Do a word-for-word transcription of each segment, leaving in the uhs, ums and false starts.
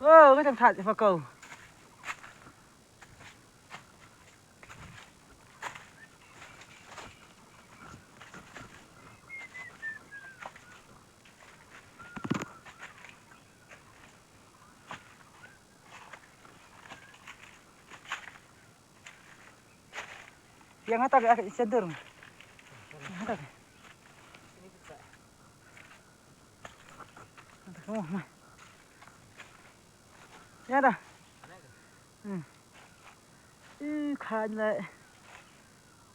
Oh, ka tang thait fa ko. Yang hata ka center. Hata ka. Hata ka. Oh, ma. Ya dah. Hmm. Ih, khan le.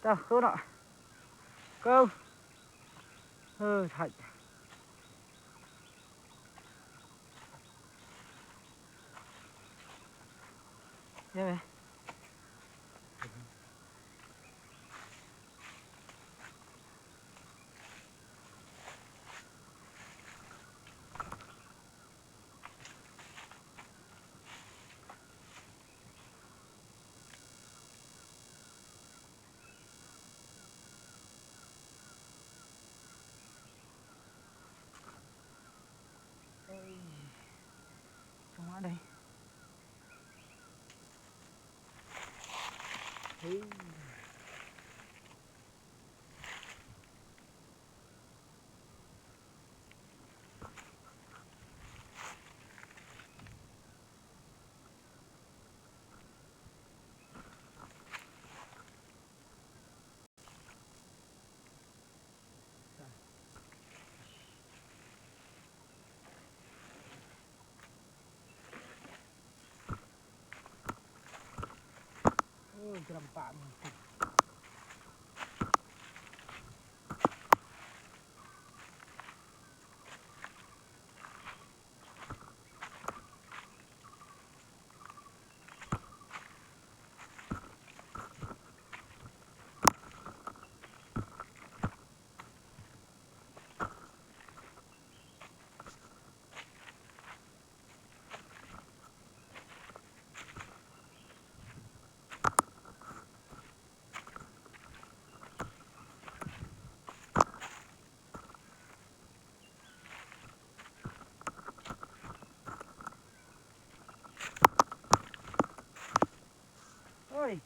Dah, kau nak. Kau. Hơ, thait. Ya, weh. Ei. Tama dai. Ei. Oi.